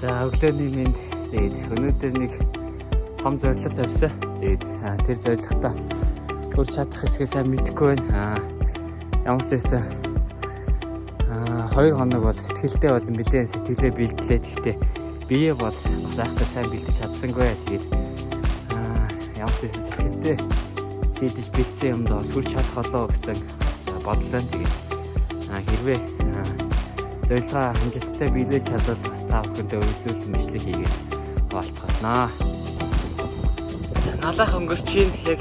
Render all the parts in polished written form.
За, өглөөний мэнд. Тэгээд өнөөдөр нэг том зорилго тавьсан. Тэгээд тэр зорилготой хүрч чадах хэсгээ сайн мэдэхгүй байна. Ямар ч байсан 2 хоног бол сэтгэлдээ болон нэлээд сэтгэлээ бэлдлээ. Гэхдээ бие бол бас айхтар сайн бэлдэж чадсангүй. Тэгээд ямар ч байсан сэтгэлдээ шийдэж бэлдсэн юмд бас хүрч чадах болоо гэсэн бодол байна. Тэгээд хэрвээ зорилгоо амжилттай биелүүлж чадвал бас та бүхэндээ өргөжлүүлсэн бичлэг хийгээд хуваалцах болно. Налах өнгөрч чинь яг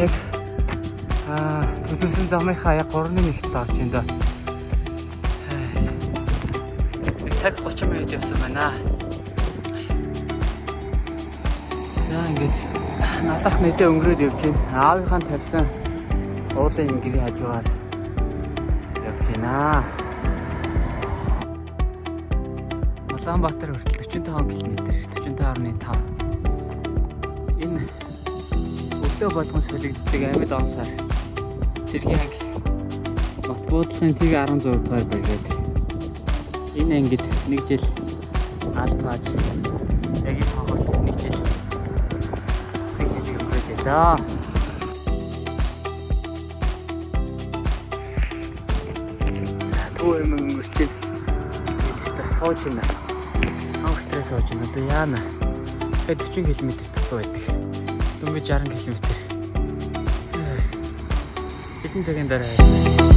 яг төлөвлөсөн замынхаа яг 3-ны 1 тал орж ин доо. Нэг цаг 30 минут явсан байна. За, ингээд налах нэлээ өнгөрөөд явж байна. Аавынхаа тавьсан уулын ингэрийн хажуугаар явж байна. Улаанбаатар хүртэл 45 км, 45.5. Энэ өглөө болгон солигддог амьд онсоор цэргийн анги Бат буудлын тэг 16 дугаар бригад. Энэ ангид нэг жил алд хааж яг энэ хонхорт нэг жилийг өнгөрөөж байлаа. За, Төв аймаг өнгөрч байна. Сууж байна. Хонхтой сууж байна. Одоо яана. Тэгээд 40 км дутуу байдаг. Дөнгөж 60 км. Хэдэн цагийн дараа.